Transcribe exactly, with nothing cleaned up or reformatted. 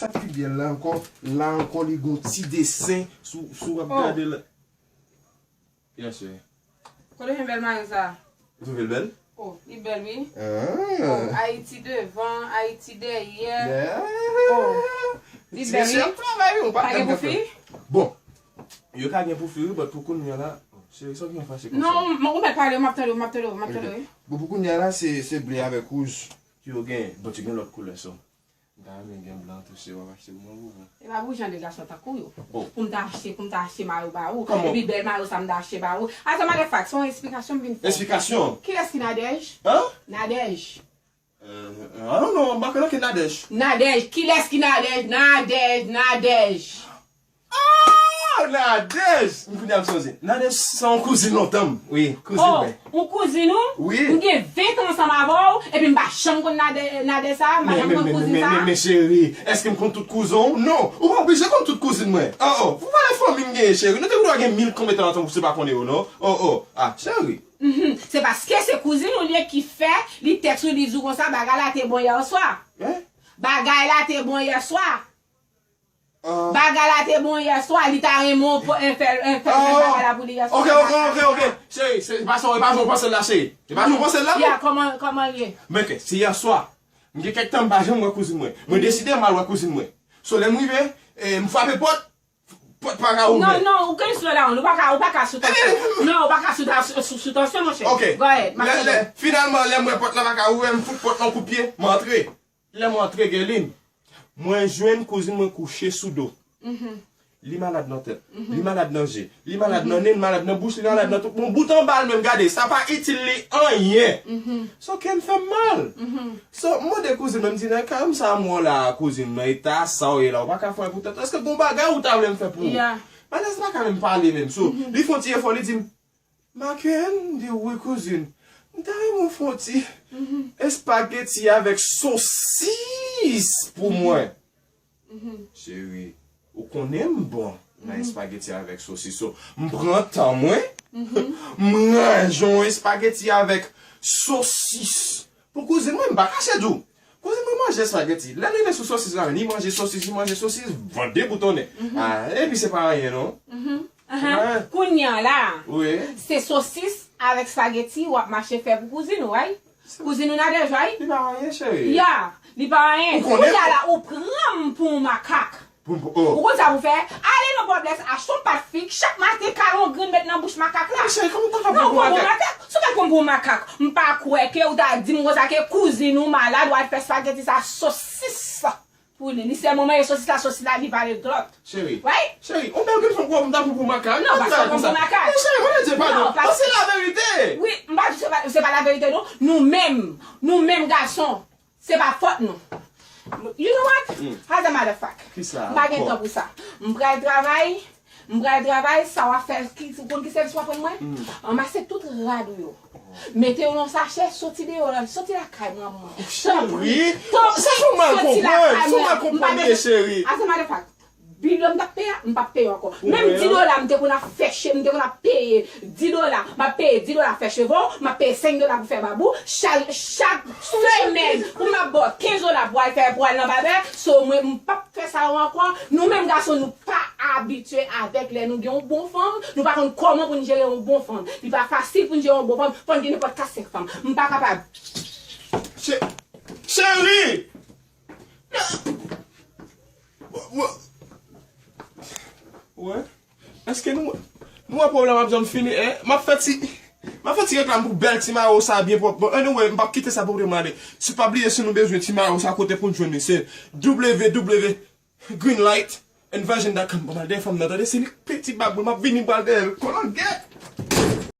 Sa k pi bèl la ankò, la ankò li gon ti desen sou, sou w ap gade la. Yes, sir. Kote w jwenn bèl mayo sa? Ou twouve l bèl? Oh, li bèl wi. Oh, Ayiti devan, Ayiti dèyè. Oh, li bèl wi. Ap travay wi, ou pa gen pou fi? Bon, yo ka gen pou fi wi, but pou kounye a la, cheri, sa w gen fache konsa? Non, ou mèt pale, m ap tande w, m ap tande w, m ap tande w wi. Bon, pou kounye a la, se, se ble avèk wouj ki yo gen, but yo gen lòt koulè so. M ta renmen gen blan tou, se w ap achte pou mwen, pou mwen. E pa pou jan de gason tankou w yo. Pou m ta achte, pou m ta achte mayo ba ou. Epi bèl mayo sa m ta achte ba ou. As a matter of fact, se yon esplikasyon m vin fè. Esplikasyon? Kilès ki Nadège? Hein? Nadège. Euh, I don't know, m pa konn ankenn Nadège. Nadège, kilès ki Nadège? Nadège, Nadège. Oh, Nadège! M kounye a m sonje. Nadège se yon kouzin lontan m. Wi, kouzin mwen. Oh, yon kouzin ou? Wi. M gen ven tan ansanm avè w, epi m pa janm konn Nadège, Nadège sa, m pa janm konn kouzin sa. Men, men, men, men, men, men cheri, èske m konn tout kouzin w? Non, ou pa oblije konn tout kouzin mwen. Oh, oh, pou valè fanmi m genyen, cheri. Nou te gendwa gen mil konbyen tan ansanm pou se pa konnen yo, non? Oh, oh, ah, cheri. Mhm. Se paske se kouzin ou li ye ki fè li tèks ou li di w konsa, bagay la te bon yè swa. Hein? Bagay la te bon yè swa. Ah. Bagay la te bon yè swa, li ta renmen w fè, fè, fè, fè bagay la pou li yè swa. Ok, ok, ok, ok. Cheri, se pa sa, e pa jan w panse l la, cheri. E pa jan w panse l la, non. Ya, kòman, kòman l ye? Men ke, se yè swa. M gen kèk tan m pa janm wè kouzin mwen. Mwen deside m al wè kouzin mwen. So, lè m rive, eh, m frape pòt, pòt pa ka ouvè. Non, non, ou can slow down. Ou pa ka, ou pa ka sou tansyon. Non, ou pa ka sou, sou, sou, sou tansyon, monchè. Ok. Go ahead, m ap tande w. Finalman, lè m wè pòt la pa ka ouvè, m fout pòt lan kout pye, m antre. Lè m antre Gelin, mwen jwenn kouzin mwen kouche sou do. Li malad nan tèt, li malad nan je, li malad nan nen, li malad nan bouch, li malad nan tout bon bout anba l menm, gade, sa pa itil li anyen. So kè m fè m mal. So, m mande kouzin mwen, m di, nan kè m sa m wè w la, kouzin mwen, eta sa w ye la, ou pa ka fè pou tèt ou, èske gon bagay ou ta vle m fè pou ou? Malèz pa ka menm pale menm. So, li fè yon ti efò, li di m, Maken, m di, wi kouzin, m ta renmen w fè yon ti espageti avèk sosis pou mwen. Cheri, ou konnen m bon nan espageti avèk sosis. So, m pran tan mwen, m ranje yon espageti avèk sosis pou kouzin mwen, m pa kache di w. Kouzin mwen manje espageti. Lè l rive sou sosis la, li manje sosis, li manje sosis, vant deboutonnen. Ah, epi se pa anyen, non. Kounye a la, se sosis avèk espageti w ap mache fè pou kouzin ou, right? Kouzin ou Nadège, right? Li pa anyen, cheri. Ya, li pa anyen. Kounye a la, ou pran m pou yon makak. Ou konn sa pou fè? Ale nan Bòblès, achte yon pat fig, chak maten, kale yon grenn, met nan bouch makak la. Cheri, kòman w ta fè pou yon makak? Si w pa pran m pou yon makak, m pa kwè ke ou ta di m konsa ke kouzin ou malad, w al fè espageti sa, sosis pou li. Li sèlman manje sosis la, sosis la, li vale glòt. Cheri, cheri, yon bèl grenn fanm pou w, m ta pran pou makak. Non, pa pran pou makak. Non, cheri, mwen di padon. Non, se laverite. Wi, m pa di se pa, se pa laverite, non. Nou menm, nou menm gason, se pa fòt nou. You know what? As a matter of fact, m pa gen tan pou sa. M pral travay, m pral travay, sa w ap fè, ki, ou konn ki sèvis w ap rann mwen? Anmase tout rad ou yo. Mete yo nan sachè, soti deyò la, soti lakay mwen, mwen. Tanpri, tanpri, soti lakay mwen. Ou mal konprann, cheri. As a matter of fact, Bil yo m t ap peye a, m p ap peye ankò. Menm di dola m te konn ap fè che, m te konn ap peye di dola, m ap peye di dola fè cheve w, m ap peye senk dola pou fè bab ou, chak, chak semèn pou m ap ba w kenz dola pou al fè, pou al nan babè, so mwen m p ap fè sa yo ankò. Nou menm gason nou pa abitye avèk lè nou gen yon bon fanm, nou pa konn kòman pou n jere yon bon fanm. Li pa fasil pou n jere yon bon fanm, fò n gen nenpòt kat senk fanm. M pa kapab. Che-, cheri! Wè, èske nou, nou wè pwoblèm ap janm fini, en? M ap fè ti, m ap fè ti reklam pou bèl ti mayo sa byen pwòp. Bon, anyway, m p ap kite sa pou mwen ale. Si pa bliye, si nou bezwen ti mayo sa, kote pou n jwenn li, se w w w greenlight and version dot com. Bon, m al dèyè fanm nan, tande, se li piti bab mwen, m ap vini, m pral dèyè l. Kolangèt!